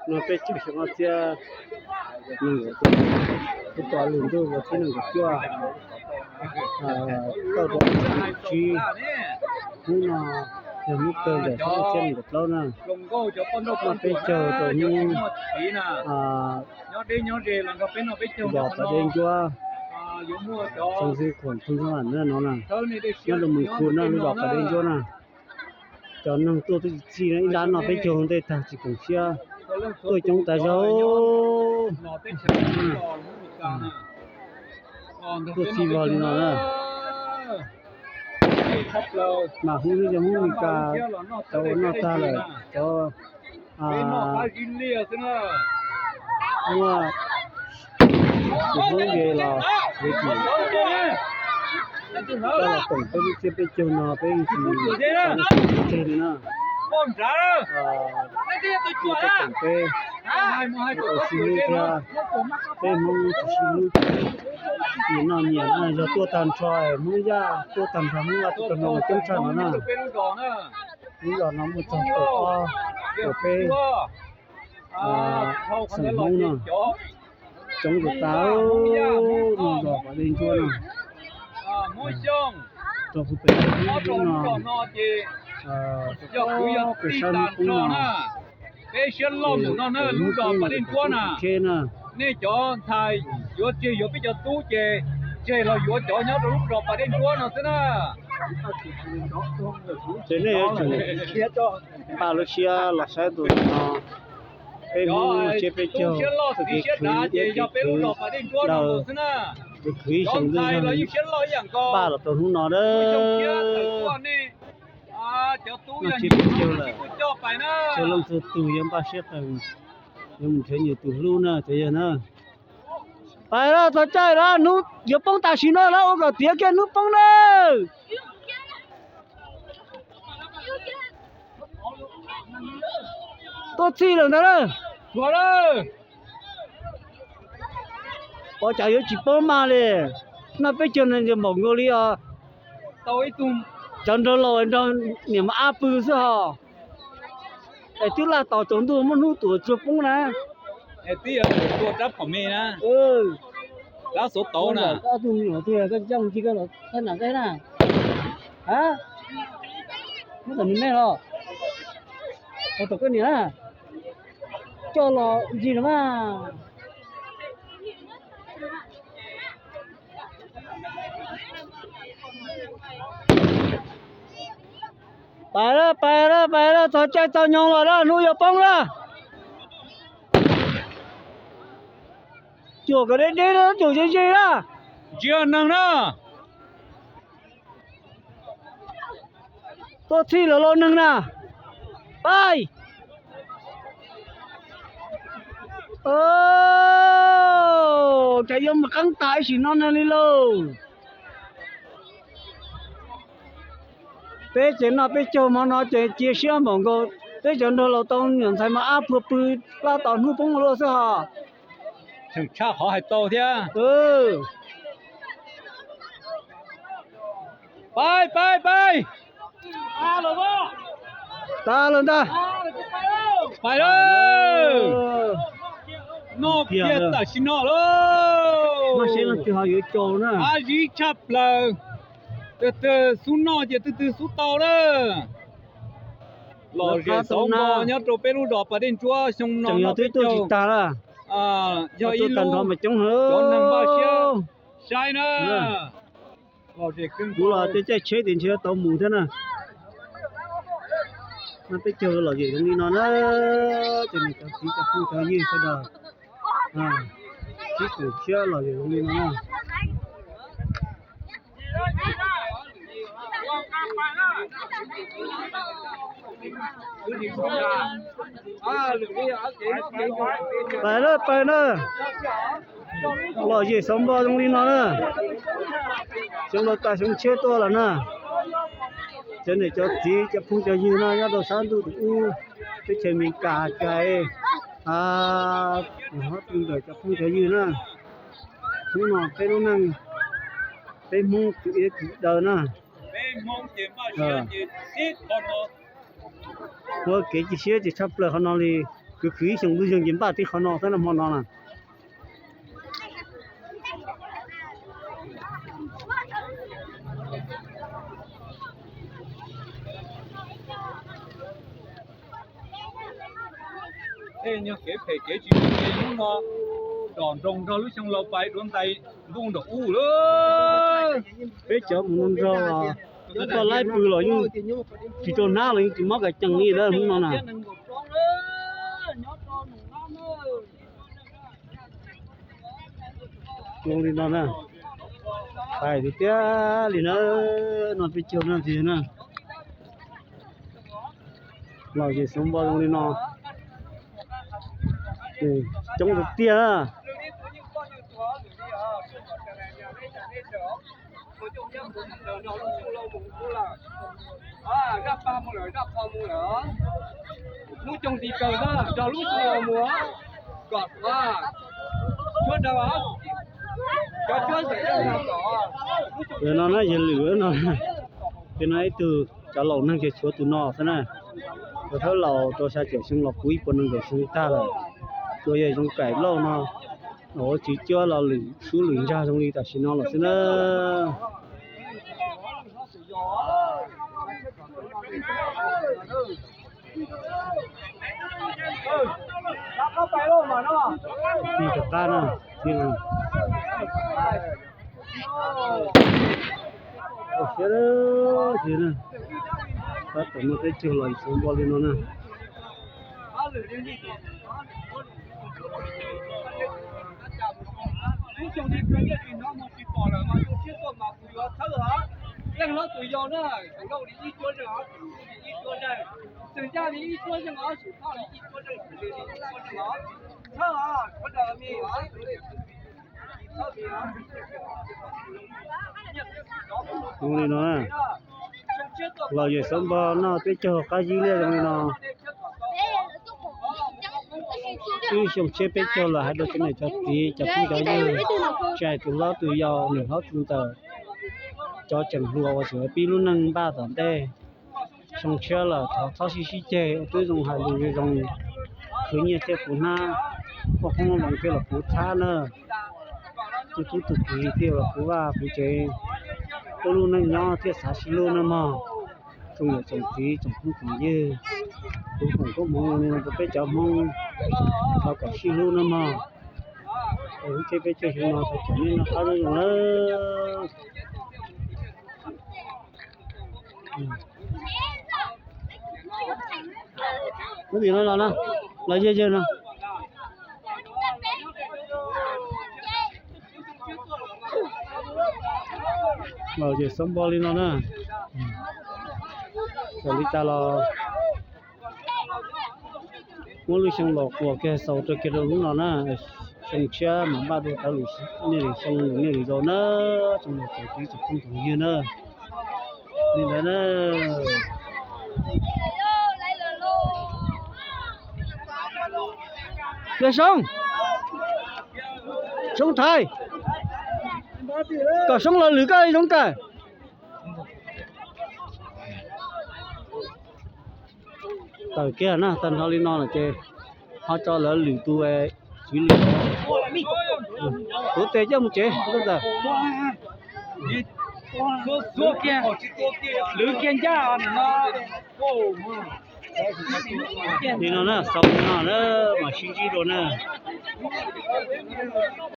No peb caug xyoo ob txhiab nees nkaum cuaj, hnub tom lub ntuj vas thib nees nkaum cuaj, tau rau tsib hnub no yog hnub kawg ntawm xyoo ob txhiab nees nkaum plaub na. No peb caug rau hnub zos Pas Dej Ntsuab, xyoo xib khuam thoob xab vam na no na, nyob rau Moos Khu na, lub zos Pas Dej Ntsuab na. Cov neeg tuaj twb txi txi no, ib nrab no peb caug ntej tag tsis koom siab, tuaj coob tas zog. Tuaj txi vog li no na. Mam hu rau cov Hmoob Mes Kas, cov uas noj tag lawm, cov muaj tus hlub ces los yuav tsum coj los koom peb lub tsiab peb caug no, peb yeej tsis tso tseg li na. Coj los koom peb, peb tau sib hlub thiab, peb Hmoob tsis sib hlub ces nyias noj nyias na, yog tuaj tag nrho Hmoob Yaj tuaj tag nrho, Hmoob Vaj tuaj tag nrho mas coob tshaj no na. Lub zos no muaj txog kaum ob kaum peb xeem Hmoob no, coob rau tas no zos Pas Dej Ntsuab no. Rau kuv pem lub no, pem sab hnub poob no, peb siab loj mus no na, lub zos Pas Dej Ntsuab na. Nej cov ntxhais yuav tseg yuav peb cov tub ces tseg los yuav cov nyob rau lub zos Pas Dej Ntsuab no xwb na. Ces nej yuav tsum npaj lub siab los saib tus no. Peb Hmoob tsiab peb caug txoj kev khwv, ib kev khwv daws, kev khwv ib xyoo ntxwg npaj los rau hnub no na. Noj tsiab peb caug lawm, txhua leej txhua tus yuav npaj siab qees, yuav mus nrhiav nyias tus hlub na cov yawg na. Pais lawm, txog caij lawm, hnub yuav poob tam sim no lawm, ua kom tiav kiag hnub poob na. Tuaj txhij lawm ntag na. Pov cas yuav tsis poob mas li. Noj peb caug no npaum nkaus li os. Cov nraug laus nrog niam mas ab pw xwb hos. Es twb laj tos tsaus ntuj muaj hnub tuaj tsuag poob na. Twb yog tua rab phom me na. Rab xuav tauv na. Ob tug me nyuam twg koj coj mus ci koj na. Muab tom nws me los, tom koj niam na, coj los ncig los mas. Pais lawm, pais lawm, pais lawm, txog caij txog nyoog los lawm, hnub yuav poob lawm. Cuam kom deb deb, cuam ze ze na. Ntsia neeg na. Tuaj txhij lawm los neeg na. Pais. Cas yuav mus qeeb tas ib sim no neeg li lauj. Peb ces noj peb caug hmo no ces cia siab npaum nkaus, peb cov nraug laus tau niam ntxhais mas ab phua pw plab tos hnub poob ua luaj xwb hos. Tseem tshaj qhov hais tau thiab. Pais, pais, pais. Tas lawm ntag. Pais lawm. Noj kiag tam sim no lawm. Noj seb leej twg ho yuav caum na. Ab zib tshaj plaws. Twg twg xub noj ces twg twg xub tau na. Lom zem xauv npo nyob rau peb lub zos Pas Dej Ntsuab xyoo no no peb caug. Yog ib lub cov neeg npaj siab saib na. Kuv los tej caij tsheb ces ntshe tau mus thiab na. No peb caug lom zem zoo li no na, ces nws cov txiv cov phooj cov ywg sawv daws sib koom siab lom zem zoo li no na. Pais na, pais na. Lom zem xauv npo zoo li no na. Xyoo laus tas xyoo tshiab tuaj los na. Cov niam cov txiv cov phooj cov ywg no nyob rau sab ntuj tus ub teb chaws Amelikas cais, nyob twg ntawm cov phooj cov ywg na. Hnub no peb lub neej, peb Hmoob kwv iab kwv daw na. Ua kev cia siab ces tshaj plaws qhov no li. Kwv khwv ib xyoos ntug yoog ces npaj tib qhov no xwb na hmo no na. Tej nyuag kev phem kev tsis zoo ces hnub no dom nroos nrog lub xyoo laus pais duav ntais ntuj nraum ub lawm. Peb cov mus nrog, koj laib pw los yeej tsis rau hnab los yeej tsis mob kas cees li lawm hnub no na. Zoo li no na, pais tiag tiag li na, no peb caug no tiag na. Los ces xyoo npo zoo li no, coob tiag tiag. Hnub coog ti kaw nrog lub xyoo laus mus kom tshuab daws. Cov tshuab xeem no na yog lwm no, ces no ib tug cov laus neeg ces tshuav tus no xwb na. Cov thawj laus rau xya caum xyoo los puv ib puas nees nkaum xyoo tag lawm. Tsuas yog Zoo Kaim Lauj no, ua tswv cuab los lwm sub lwm ntsag zoo li tam sim no lawm xwb na. Tig rov qab na, tig. Siab thiab, tab tom muaj peb caug los xyoo npo li no na. Leej hlob tus yau na, tus nkauj li ib cuab zeej, tus ntxhais li ib cuab zeej, xeem Ncaj li ib cuab zeej, xeem Thoj li ib cuab zeej, xeem Lis li ib cuab zeej os. Txhawb os, sawv daws mi os. Zoo li no na, los yawg Xab Npog noj peb caug qab zib liaj zoo li no. Wb xyoo tshiab peb caug los hais rau cov niam cov txiv cov phooj cov ywg, tsis hais tus hlob tus yau, niam hlob txiv ntxawm, cov tseem hluas uas tseem pib lub neej npaj tom ntej. Xyoo tshiab lawm thov txhob sib sib ceg, ua tib zoo hais lus zoo, khwv nyiaj thiaj puv hnab, muaj qoob muaj loo thiaj los puv txhab na. Tub tub tug kiv thiaj los puv vaj puv tsev, ua lub neej nyob thiaj xav sib hlub na mog. Tsoom niam tsoom txiv tsoom phooj tsoom ywg, kuv foom koob hmoov rau peb cov Hmoob, thov kom sib hlub na mog. Lub tsheb peb caug xyoo no thov kom nej noj qab nyob zoo na. Lub tim no los na, los yawg yawg no. Los ces Xab Npog li no na. Xaus li cas los muab lub xyoo los quas kiag xaus rau kiag rau hnub no na. Xyoo tshiab mam npaj dua rau lwm, nej lwm xyoo nej lwm zaus na. Tsoom niam tsoom txiv tsoom phooj tsoom ywg na. Li ntawd na. Yawg Soob, Soob Thaiv, kom Soob los lwm koj zoo kawg. Tawm kiag na, tag nrho li no lawm ces ho tso lawv lwm tus tswv lwm. Tuav tes coj mus tsev, tuav tes. Li no na, xaus li no na, mam sib ntsib dua na.